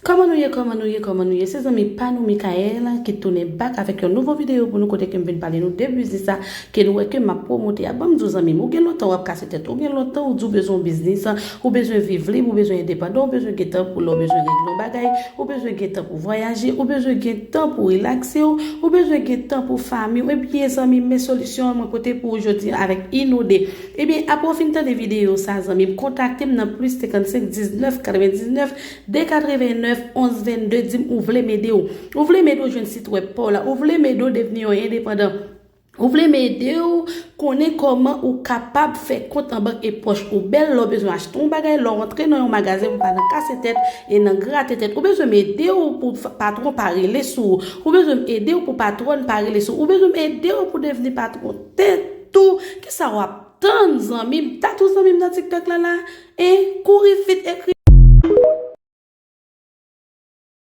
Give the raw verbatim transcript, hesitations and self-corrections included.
Kòman nou ye, kòman nou ye, kòman nou ye? Se zanmi pa nou Michael ki tounen back avèk yon nouvo videyo pou nou, kote ke m vin pale nou de biznis sa ke nou wè ke m ap pwomote a. Ban m di w zanmi m, ou gen lontan w ap kase tèt, ou gen lontan ou di w bezwen yon biznis, ou bezwen viv lib, ou bezwen endepandan, ou bezwen gen tan pou lè w bezwen regle yon bagay, ou bezwen gen tan pou vwayaje, ou bezwen gen tan pou relakse w, ou bezwen gen tan pou fanmi w. Ebyen zanmi m, men solisyon an mwen pote pou ou jodi avèk Inode. Ebyen apre w fin tande videyo sa zanmi m, kontakte m nan plis senkannsenk diznèf katrevendiznèf de katrevennèf onz vennde, di m ou vle m ede w. Ou vle m ede w jwenn sit wèb pa w la. Ou vle m ede w devni yon endepandan. Ou vle m ede w konnen kòman ou kapab fè kont an bank e pòch ou bèl lè w bezwen achte yon bagay, lè w antre nan yon magazen pou pa nan kase tèt e nan grate tèt. Ou bezwen m ede w pou patwon pa rele sou ou. Ou bezwen m ede w pou patwòn pa rele sou ou. Ou bezwen m ede w pou devni patwon tèt ou. Kisa w ap tann zanmi m? Tag tou zanmi m nan TikTok la la. E kouri vit ekri